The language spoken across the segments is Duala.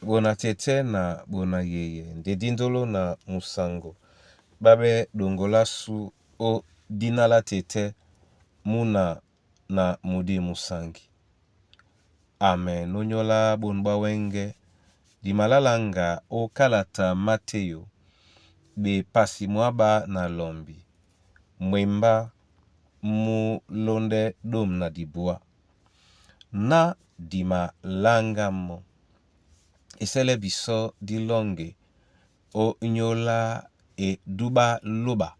Bona tete na bona yeye nde dindolo na musango babe dongolasu o dina la tete muna na mudi musangi. Amen. Nonyola bonu bwa wenge dimalalanga o kalata Mateyo bepasi mwaba na lombi mwemba mu londe dôme na dibwa na dimalanga mo esele biso dilonge o nyola eduba loba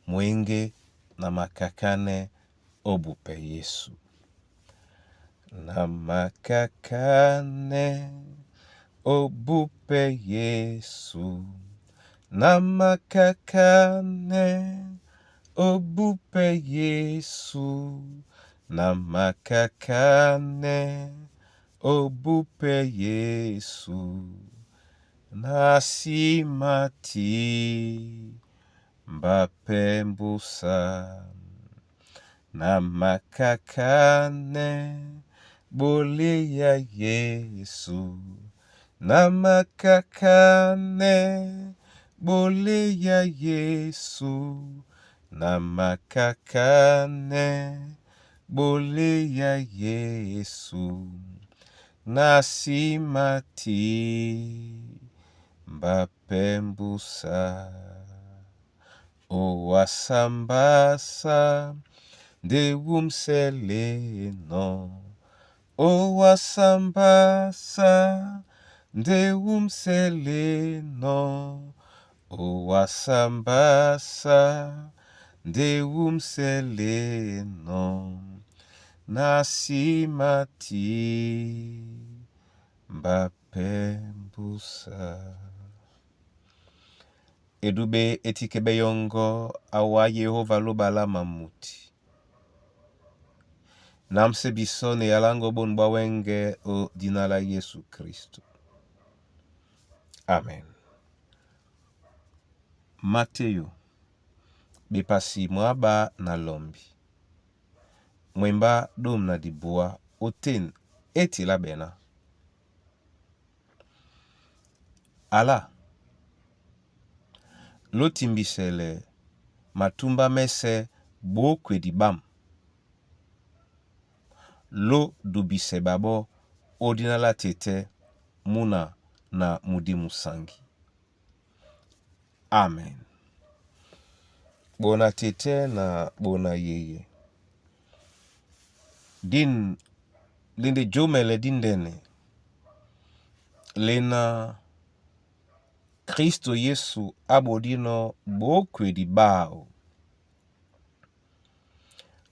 mwenge na makakane obupe Yesu. Na makakane obupe Yesu. Na makakane obupe Yesu. Na makakane obupe Yesu. Na nsima ti mbape mbusa. Na makakane bolia Yesu. Na makakane bolia Yesu. Na makakane bolia Yesu. Na nsima ti mbape mbusa. Owasambasa nde wumseleno. Owasambasa nde wumseleno. Owasambasa nde wumseleno. Na nsima ti mbape mbusa. Edube etikebe yongo awa Yehova loba mamuti. Namse biso ne yalango bonu bwa wenge o dina la Yesu Kristo. Amen. Mateyo bepasi mwaba na lombi. Mwemba dôme na dibwa oten etila bena. Ala lotimbisele matumba mese bokwedi bam. Lo dubise babo o dina la tete muna na mudi musangi. Amen. Bona tete na bona yeye. Din linde jomele dindene. Lena Kristo Yesu abodino bokwedi bao.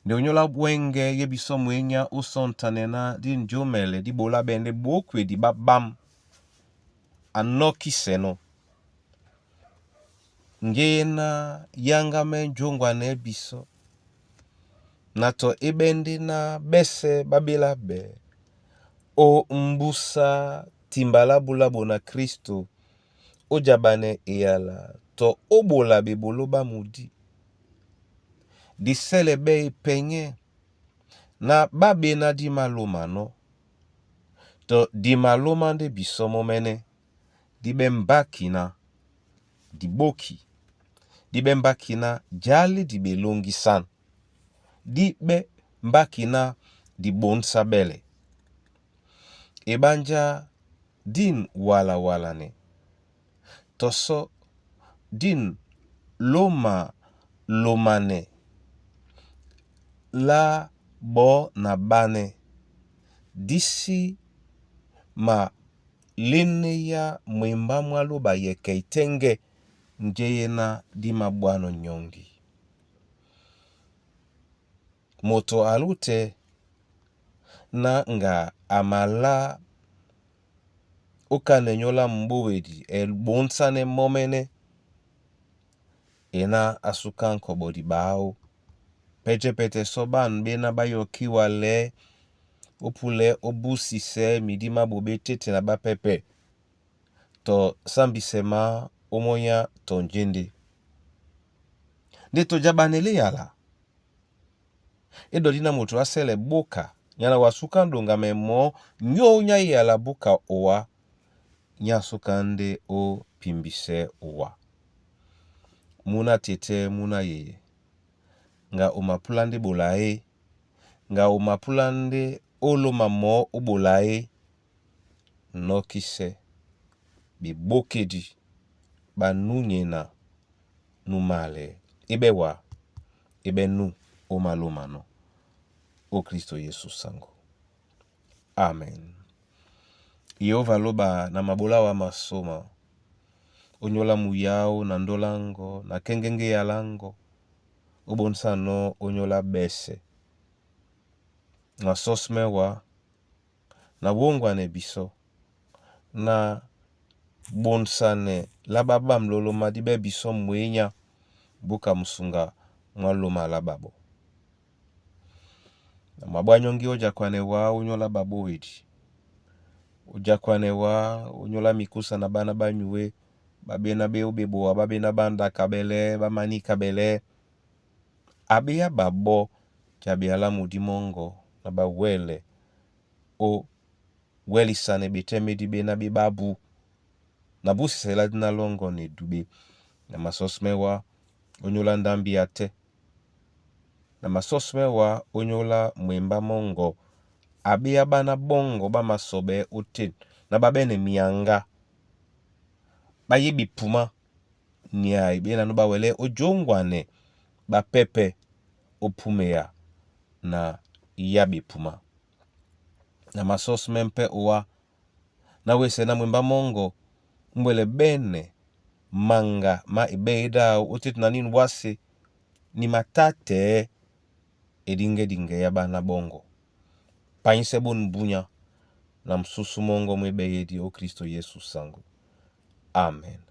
Nde onyola bwenge ye biso mwenya osontanena din jomele di bola bende bokwedi ba bam anoki seno. Ngena yangame njongwane biso. Na to ebende na bese babela be. O mbusa timbala bulabo na Kristo. Ojabane eyala to obola bebolo ba mudi. Disele be penye na babe na di maloma no. To di maloma nde biso momene. Di be mbaki na di boki. Di be mbaki na jali di belongisan. Di be mbaki na di bonsa bele. Ebanja din wala wala ne. Toso din loma lomane. La bo na bane. Disi ma lene ya mwemba mwalo ba yeke itenge njeye na di mabwano nyongi. Moto alute na nga amala okane nyola mbowedi el bonsane momene ena asuka nkobodi bao. Pete pete so ban bena bayoki wale opule obusise midi mabobe tete na bapepe. To sambisema omonya to njende. Nde to jabanele yala. Edodi na moto asele boka. Nyana wasuka ndonga me mo nyonya yala boka owa. Nyá asúka ndé ó pimbisɛ wa. Múna tetɛ́ múna yeye, ŋga o mapúlá ndé ɓola é, ŋga o mapúlá ndé ó lóma mɔɔ́ ó ɓola é, nɔ́kísɛ́ ɓebókédi ɓá núnyena nú málɛ́ é ɓɛ́ wa, é ɓɛ́ nú ó malómanɔ́. Ó Kristo Yesu sango. Amen. Yehova loba na mabola wa masoma, onyola muyáó na ndolango na kengenge ya lango, obonsanɔ onyola bɛsɛ. Na sɔsmɛ wa, na wongwane bisɔ, na bonsane lá ɓá ɓâm loloma dí ɓɛ́ bisɔ mwěnyá buka musunga mwá lóma lá ɓaɓɔ́. Na mabwá nyɔ́ŋgí ó jakwanɛ wá ónyólá ɓaɓówedi. Ó jakwanɛ wá ónyólá mikusa na ɓána ɓá nyué, ɓá ɓéná ɓé ó ɓeboa, ɓá ɓéná ɓá ŋɗakabɛlɛ́, ɓá maníkabɛlɛ́. Aɓéá ɓaɓɔ́ ja ɓealámu dí mɔ́ŋgɔ na ɓawɛ́lɛ ó wɛ́lisanɛ ɓetɛ́ médi ɓéná ɓé ɓábú. Na búsisɛ lá dí ná lɔ́ŋgɔ́ na eduɓé. Na masɔ́smɛ́ wá ónyólá ndámbi atɛ́. Na masɔ́smɛ́ wá ónyólá mwembá mɔ́ŋgɔ aɓéá ɓána ɓɔ́ŋgɔ ɓá masɔɓɛɛ́ ótên na ɓá ɓɛ́nɛ miaŋgá. Ɓá yé ɓepumá niai ɓénanɔ́ ɓá wɛlɛ́ ó jóŋgwanɛ ɓá pɛ́pɛ́ ó púmeya na yá ɓepumá. Na masɔ́smɛ́ ḿpɛ́ owá na wesɛ na mwembá mɔ́ŋgɔ mbwɛlɛ ɓɛ́nɛ maŋga má eɓɛ́ edáō ó tétena nîn wásē ni matátɛɛ́ eɗíŋgɛ́ɗíŋgɛ́ á ɓána ɓɔ́ŋgɔ. Panyísɛ́ ɓôn búnyá na mususu mɔ́ŋgɔ mú eɓɛ́ édi ó Kristo Yesu saŋgó. Amen.